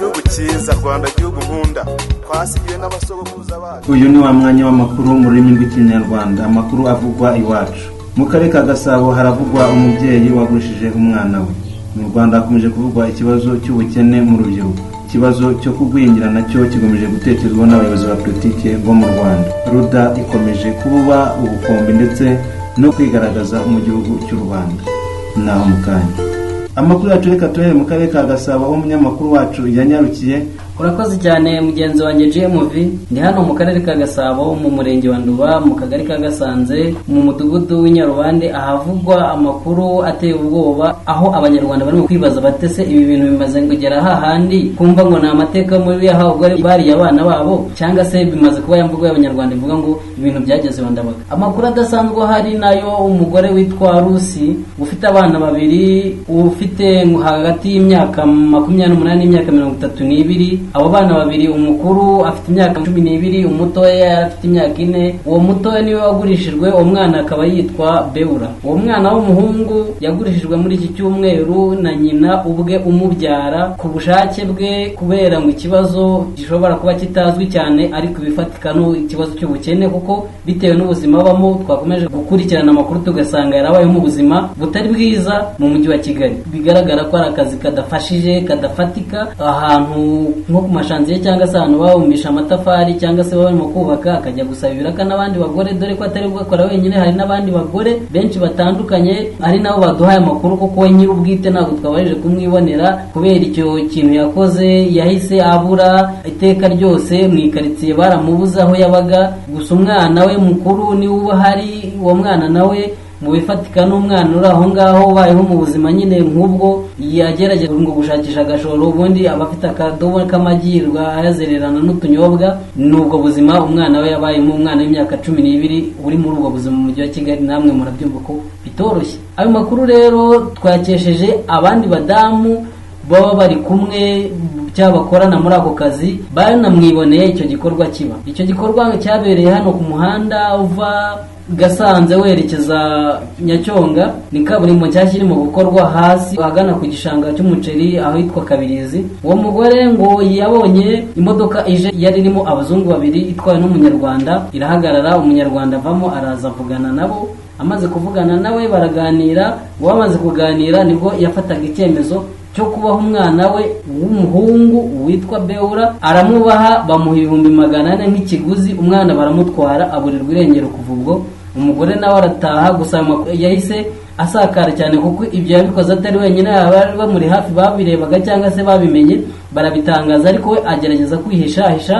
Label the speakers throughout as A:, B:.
A: Gihugu cyiza, Rwanda gihugu nkunda, twasigiwe n'abasogokuruza bacu.
B: Uyu ni wa mwanya w'amakuru mu rurimi rw'Ikinyarwanda, amakuru avugwa iwacu. Mu karere ka Gasabo haravugwa umubyeyi wagurishije umwana we. Mu Rwanda hakomeje kuvugwa ikibazo cy'ubukene mu rubyiruko. Ikibazo cyo kugwingira nacyo kigomeje gutekerezwaho n'abayobozi ba politiki bo mu Rwanda. Ruda ikomeje kuba ubukombe ndetse no kwigaragaza mu gihugu cy'u Rwanda. Naho mu kanya amakuru yacu, reka tuhere mu karere ka Gasabo aho umunyamakuru wacu yanyarukiye.
C: Urakoze cyane, mugenzi wanjye GMV. Ndi hano mu karere ka Gasabo, mu murenge wa Nduba, mu kagari ka Gasanze, mu mudugudu w'Inyarubande, ahavugwa amakuru ateye ubwoba, aho Abanyarwanda barimo kwibaza batese ibi bintu bimaze kugera hahandi kumva ngo ni amateka muri yahabwa bariye abana babo, cyangwa se bimaze kuba ya mvugo y'Abanyarwanda ivuga ngo ibintu byageze ndabaga. Amakuru adasanzwe ahari nayo umugore witwa Rusi ufite abana babiri, ufite hagati y'imyaka 28 n'imyaka 32. Abo bana babiri, umukuru afite imyaka 12, umutoya afite imyaka 4. Uwo mutoya niwe wagurishijwe, uwo mwana akaba yitwa Beura. Uwo mwana w'umuhungu yagurishijwe muri iki cyumweru na nyina ubwe umubyara ku bushake bwe, kubera ngo ikibazo gishobora kuba kitazwi cyane, ariko ibifatika ni ikibazo cy'ubukene, kuko bitewe n'ubuzima abamo twakomeje gukurikirana amakuru tugasanga yarabayeho mu buzima butari bwiza mu mujyi wa Kigali. Bigaragara ko ari akazi kadafashije, kadafatika, ahantu nko ku mashanziye cyangwa se ahantu babumbisha amatafari cyangwa se barimo kubaka, akajya gusaba ibiraka n'abandi bagore, dore ko atari gukora wenyine, hari n'abandi bagore benshi batandukanye, ari nabo baduhaye amakuru, kuko we nyir'ubwite ntabwo twabashije kumwibonera kubera icyo kintu yakoze. Yahise abura iteka ryose mu ikaritsiye, baramubuze aho yabaga. Gusa umwana we mukuru niwe uba ahari. Uwo mwana nawe mu bifatika n'umwana uri aho ngaho ubayeho mu buzima nyine nk'ubwo, yagerageza ngo gushakisha agashoro, ubundi aba afite akadobo k'amagirwa ayazererana n'utunyobwa. Ni ubwo buzima umwana we yabayemo, umwana w'imyaka 12 uri muri ubwo buzima mu mujyi wa Kigali. Namwe murabyumva ko bitoroshye. Ayo makuru rero twakesheje abandi badamu baba bari kumwe cyangwa bakorana muri ako kazi, banamwiboneye icyo gikorwa kiba. Icyo gikorwa cyabereye hano ku muhanda uva Gasanze werekeza Nyacyonga, ni kaburimbo nshyashya irimo gukorwa hasi ahagana ku gishanga cy'umuceri ahitwa Kabirizi. Uwo mugore ngo yabonye imodoka ije yari irimo abazungu babiri itwawe n'Umunyarwanda, irahagarara, Umunyarwanda avamo araza avugana nabo. Amaze kuvugana nawe baraganira, ngo bamaze kuganira nibwo yafataga icyemezo cyo kubaha umwana we w'umuhungu witwa Beura. Aramubaha, bamuha 400,000 nk'ikiguzi, umwana baramutwara, aburirwa irengero. Kuva ubwo umugore nawe arataha. Gusa yahise asakara cyane, kuko ibyo yabikoze atari wenyine, abari bamuri hafi babirebaga cyangwa se babimenye barabitangaza, ariko we agerageza kwihishahisha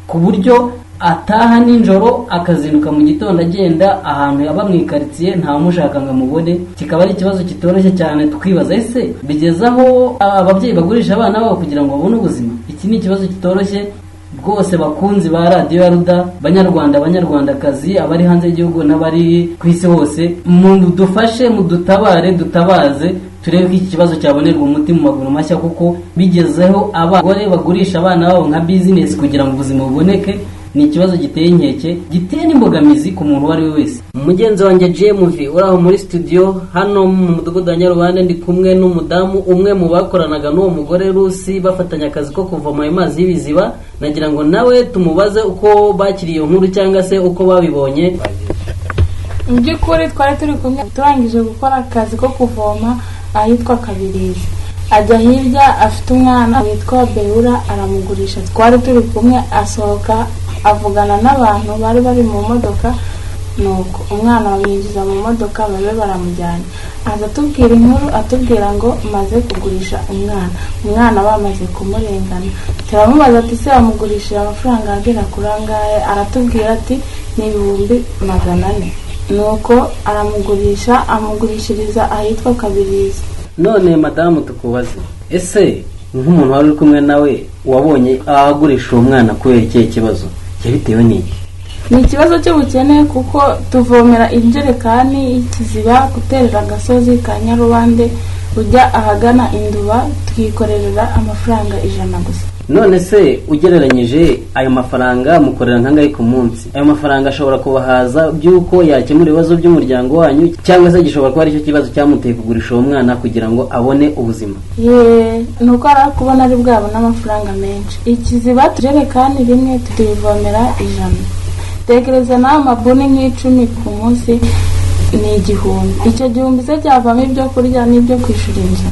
C: ku buryo ataha nijoro akazinduka mu gitondo agenda ahantu yaba mu ikaritsiye ntamushaka ngo amubone. Kikaba ari ikibazo kitoroshye cyane, tukibaza ese bigeze aho ababyeyi bagurisha abana babo kugira ngo babone ubuzima? Iki ni ikibazo kitoroshye rwose. Bakunzi ba Radiyo ya Ruda, Banyarwanda, Banyarwandakazi, abari hanze y'igihugu n'abari ku isi hose, mudufashe, mudutabare, dutabaze turebe ko iki kibazo cyabonerwa umuti mu maguru mashya, kuko bigezeho abagore bagurisha abana babo nka bizinesi kugira ngo ubuzima buboneke, ni ikibazo giteye inkeke, giteye n'imbogamizi ku muntu uwo ari we wese. Mugenzi wanjye GMV uri aho muri studio hano mu mudugudu wa Nyarubande, ndi kumwe n'umudamu umwe mu bakoranaga n'uwo mugore Rusi, bafatanya akazi ko kuvoma ayo mazi y'ibiziba. Nagira ngo nawe tumubaze uko bakiriye iyo nkuru cyangwa se uko babibonye.
D: Mu by'ukuri twari turi kumwe, turangije gukora akazi ko kuvoma ahitwa Kabirizi, ajya hirya afite umwana witwa Beura aramugurisha. Twari turi kumwe, asohoka avugana n'abantu bari bari mu modoka, nuko umwana bamwinjiza mu modoka babe baramujyanye. Aza atubwira inkuru, atubwira ngo maze kugurisha umwana, umwana bamaze kumurengana. Turamubaza ati se bamugurishije amafaranga agera kuri angahe? Aratubwira ati ni 400,000. Nuko aramugurisha, amugurishiriza ahitwa Kabirizi.
C: None madamu tukubaze, ese nk'umuntu wari uri kumwe nawe wabonye agurisha uwo mwana kubera ikihe kibazo yabitewe n'iki?
D: Ni ikibazo cy'ubukene, kuko tuvomera injerekani y'ikiziba guterera agasozi ka Nyarubande ujya ahagana Induba tukikorerera amafaranga 100 gusa.
C: None se ugereranyije ayo mafaranga mukorera nkangahe ku munsi? Ayo mafaranga ashobora kubahaza by'uko yakemura ibibazo by'umuryango wanyu, cyangwa se gishobora kuba aricyo kibazo cyamuteye kugurisha uwo mwana kugira ngo abone ubuzima?
D: Ye, nuko ari kubona ari bwabona amafaranga menshi. Ikiziba tujerekani rimwe tuyivomera 100. Tekereza nawe amabuni nk'icumi ku munsi ni 1000. Icyo 1000 se cyavamo ibyo kurya n'ibyo kwishyura inzu.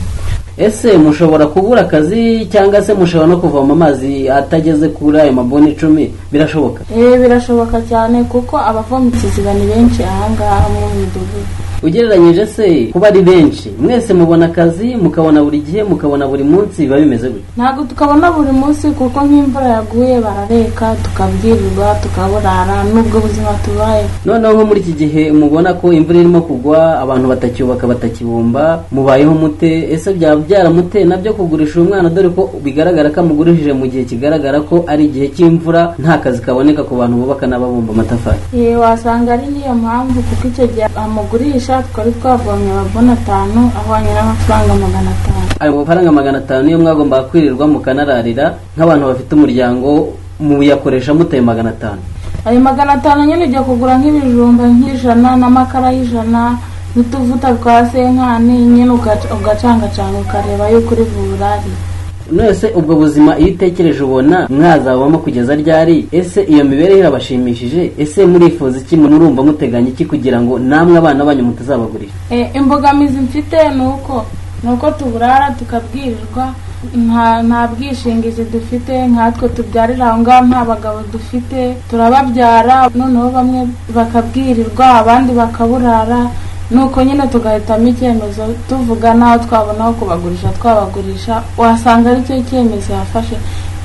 C: Ese mushobora kubura akazi cyangwa se mushobora no kuvoma amazi atageze kuri ayo mabuni 10? Birashoboka?
D: Birashoboka cyane kuko abavoma ikiziba ni benshi ahangaha mu midugudu.
C: Ugereranyije se kuba ari benshi, mwese mubona akazi, mukabona buri gihe, mukabona buri munsi, biba bimeze gute?
D: Ntabwo tukabona buri munsi kuko nk'imvura yaguye barareka, tukabwirirwa, tukaburara, n'ubwo buzima tubaye.
C: Noneho nko muri iki gihe mubona ko imvura irimo kugwa, abantu batacyubaka, batakibumba, mubayeho mute? Ese byaba byaramuteye nabyo kugurisha uyu mwana, dore ko bigaragara ko amugurishije mu gihe kigaragara ko ari igihe cy'imvura, nta kazi kaboneka ku bantu bubaka n'ababumba amatafari?
D: Wasanga ari niyo mpamvu, kuko icyo gihe amugurisha twari twavomye amabuni 5 ahwanye n'amafaranga 500.
C: Ayo mafaranga 500 niyo mwagombaga kwirirwa mukanararira nk'abantu bafite umuryango, muyakoresha muteye 500?
D: Ayo 500 nyine ujya kugura nk'ibijumba nk'ijana n'amakara y'ijana n'utuvuta twa senkani, nyine ugacangacanga ukareba yuko uri burare.
C: None ubwo buzima iyo utekereje ubona mwazabamo kugeza ryari? Ese iyo mibereho irabashimishije? Ese murifuza iki? Murumva muteganya iki kugira ngo namwe abana banyu mutazabagurisha?
D: Imbogamizi mfite nuko tuburara tukabwirirwa, nta bwishingizi dufite, nkatwe tubyarira aho ngaho nta bagabo dufite, turababyara noneho bamwe bakabwirirwa abandi bakaburara, nuko nyine tugahitamo icyemezo tuvuga naho twabona aho kubagurisha twabagurisha, wasanga aricyo cyemezo yafashe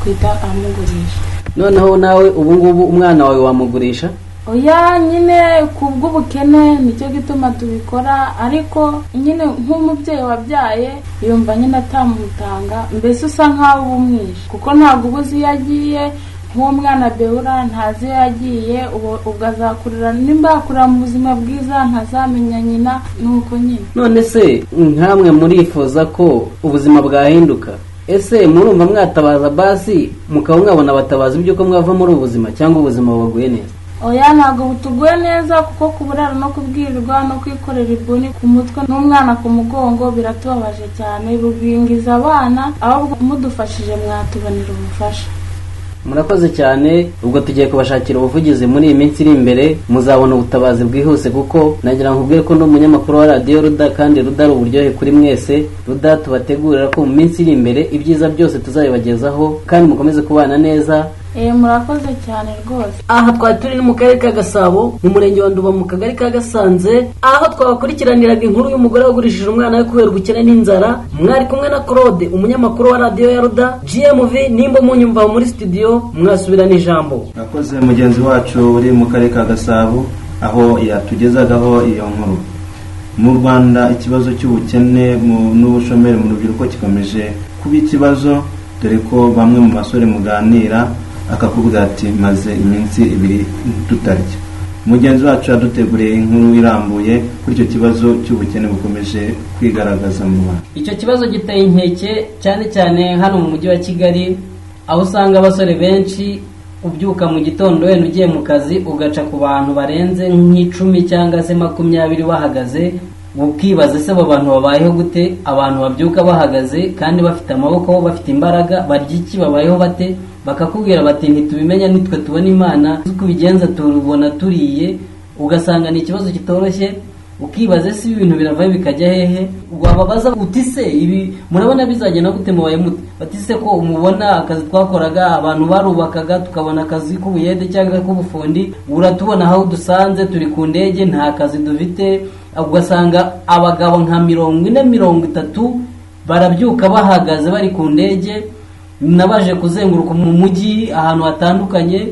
D: kwita amugurisha.
C: Noneho nawe ubu ngubu umwana wawe wamugurisha?
D: Oya, nyine kubw'ubukene nicyo gituma tubikora, ariko nyine nk'umubyeyi wabyaye yumva nyine atamutanga, mbese usa nkaho uba umwishe kuko ntabwo uba uzi iyo agiye. Nk'uwo mwana Beura ntazi iyo yagiye, ubwo azakurira, nimba yakurira mu buzima bwiza ntazamenya nyina, nuko nyine.
C: None se nkamwe murifuza ko ubuzima bwahinduka? Ese murumva mwatabaza basi mukaba mwabona abatabazi by'uko mwava muri ubu buzima, cyangwa ubuzima bubaguye neza?
D: Oya, ntabwo butuguye neza kuko kuburara no kubwirirwa no kwikorera ibuni ku mutwe n'umwana ku mugongo biratubabaje cyane, bugwingiza abana, ahubwo mudufashije mwatubonera ubufasha.
C: Murakoze cyane. Ubwo tugiye kubashakira ubuvugizi muri iyi minsi iri imbere, muzabona ubutabazi bwihuse, kuko nagira ngo nkubwire ko ndi umunyamakuru wa radiyo Ruda, kandi Ruda ari uburyohe kuri mwese. Ruda tubategurira ko mu minsi iri imbere ibyiza byose tuzabibagezaho, kandi mukomeze kubana neza.
D: Murakoze cyane rwose.
E: Aha twari turi mu karere ka Gasabo, mu murenge wa Nduba, mu kagari ka Gasanze, aho twabakurikiraniraga inkuru y'umugore wagurishije umwana we kubera ubukene n'inzara. Mwari kumwe na Claude, umunyamakuru wa radiyo ya Ruda GMV. Nimba munyumva muri studio mwasubirana ijambo.
B: Murakoze mugenzi wacu uri mu karere ka Gasabo aho yatugezagaho iyo nkuru. Mu Rwanda ikibazo cy'ubukene n'ubushomeri mu rubyiruko gikomeje kuba ikibazo, dore ko bamwe mu basore muganira akakubwira ati maze iminsi 2 tutarya. Mugenzi wacu yaduteguriye inkuru irambuye kuri icyo kibazo cy'ubukene bukomeje kwigaragaza mu Rwanda.
C: Icyo kibazo giteye inkeke cyane cyane hano mu mujyi wa Kigali, aho usanga abasore benshi ubyuka mu gitondo wenda ugiye mu kazi ugaca ku bantu barenze nk'icumi cyangwa se 20 bahagaze, ukibaza se abo bantu babayeho gute? Abantu babyuka bahagaze kandi bafite amaboko, bafite imbaraga, barya iki? Babayeho bate? Bakakubwira bati ntitubimenya, nitwe tubona Imana, uko ubigenza tubona turiye. Ugasanga ni ikibazo kitoroshye, ukibaza se ibintu biravayo bikajya hehe? Wababaza uti se ibi murabona bizagenda gute, mubaye mute? Bati se ko mubona akazi twakoraga, abantu barubakaga tukabona akazi k'ubuyede cyangwa k'ubufundi, uratubona aho dusanze turi ku ndege nta kazi dufite. Ugasanga abagabo nka 40 30 barabyuka bahagaze bari ku ndege. Nabaje kuzenguruka mu mujyi ahantu hatandukanye,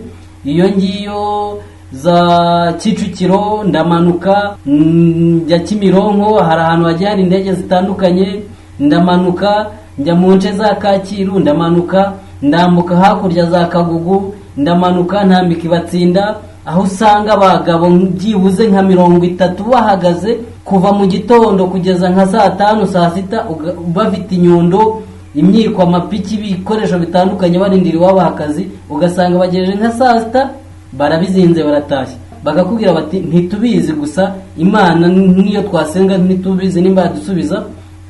C: iyo ngiyo za Kicukiro ndamanuka njya Kimironko, hari ahantu hagiye hari indege zitandukanye, ndamanuka njya mu nce za Kacyiru, ndamanuka ndambuka hakurya za Kagugu, ndamanuka ntambika Ibatsinda, aho usanga abagabo byibuze nka 30 bahagaze Kuva mu gitondo kugeza nka saa 5, saa 6 bafite inyundo, imyiko, amapiki, ibikoresho bitandukanye, barindira iwabaha akazi, ugasanga bagejeje nka saa 6 barabizinze baratashye. Bakakubwira bati ntitubizi, gusa Imana niyo twasenga ntitubizi nimba yadusubiza,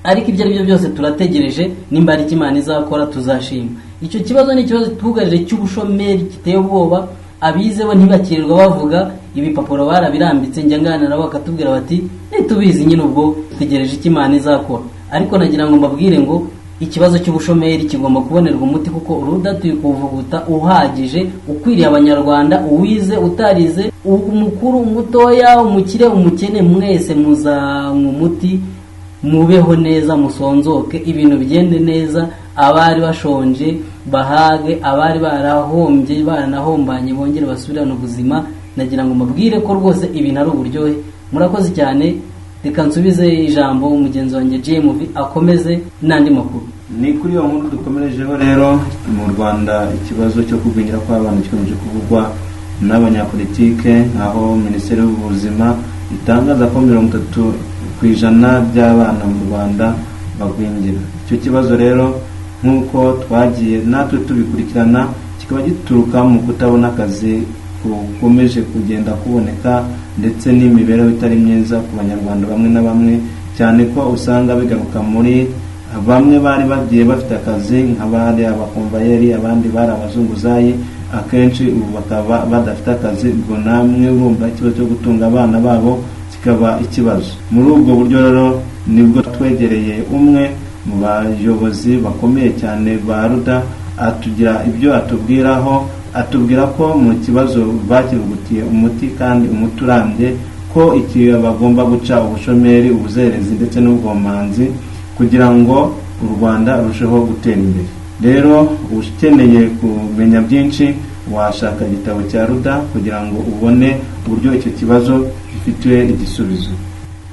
C: ariko ibyo ari byo byose turategereje, nimba ari Imana izakora tuzashima. Icyo kibazo ni ikibazo twugarije cy'ubushomeri giteye ubwoba. Abize bo ntibakirirwa bavuga, ibipapuro barabirambitse. Njya nganira nabo bakatubwira bati ntitubizi nyine, ubwo tegereje icyo Imana izakora. Ariko nagira ngo mbabwire ngo ikibazo cy'ubushomeri kigomba kubonerwa umuti, kuko uruda turi kuvuguta uhagije ukwiriye Abanyarwanda, uwize, utarize, umukuru, umutoya, umukire, umukene, mwese muzanywa umuti, mubeho neza, musonzoke, ibintu bigende neza. Abari bashonje bahage, abari barahombye baranahombanye bongere basubirane ubuzima. Nagira ngo mbabwire ko rwose ibintu ari uburyohe. Murakoze cyane, reka nsubize ijambo mugenzi wanjye JMV akomeze n'andi makuru.
B: Ni kuri iyo nkuru dukomerejeho rero. Mu Rwanda ikibazo cyo kugwingira kw'abana gikomeje kuvugwa n'abanyapolitike, aho Minisiteri y'Ubuzima itangaza ko 30% by'abana mu Rwanda bagwingira. Icyo kibazo rero nk'uko twagiye natwe tubikurikirana, kikaba gituruka mu kutabona akazi gukomeje kugenda kuboneka, ndetse n'imibereho itari myiza ku Banyarwanda bamwe na bamwe, cyane ko usanga bigaruka muri bamwe bari bagiye bafite akazi nk'abari abakomvayeri, abandi bari abazunguzayi, akenshi ubu bakaba badafite akazi. Ubwo namwe urumva ikibazo cyo gutunga abana babo kikaba ikibazo. Muri ubwo buryo rero nibwo twegereye umwe mu bayobozi bakomeye cyane ba Ruda, atugira ibyo atubwiraho, atubwira ko mu kibazo bakivugutiye umuti kandi umuti urambye, ko iki bagomba guca ubushomeri, ubuzerezi ndetse n'ubwomanzi kugira ngo u Rwanda rurusheho gutera imbere. Rero ukeneye kumenya byinshi washaka igitabo cya Ruda kugira ngo ubone uburyo icyo kibazo gifitiwe igisubizo.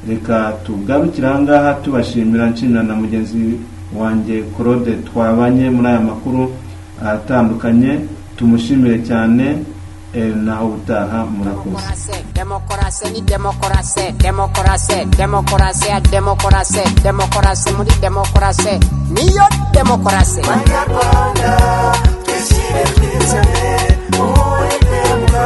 B: Reka tugarukire aha ngaha tubashimira, nshimira na mugenzi wanjye Claude twabanye muri aya makuru atandukanye, tumushimire cyane. Naho ubutaha, murakoze.
F: Demokarasi ni demokarasi, demokarasi, demokarasi ya demokarasi, demokarasi muri demokarasi niyo demokarasi.
A: Banyarwanda twishyire twizane, uwiteka.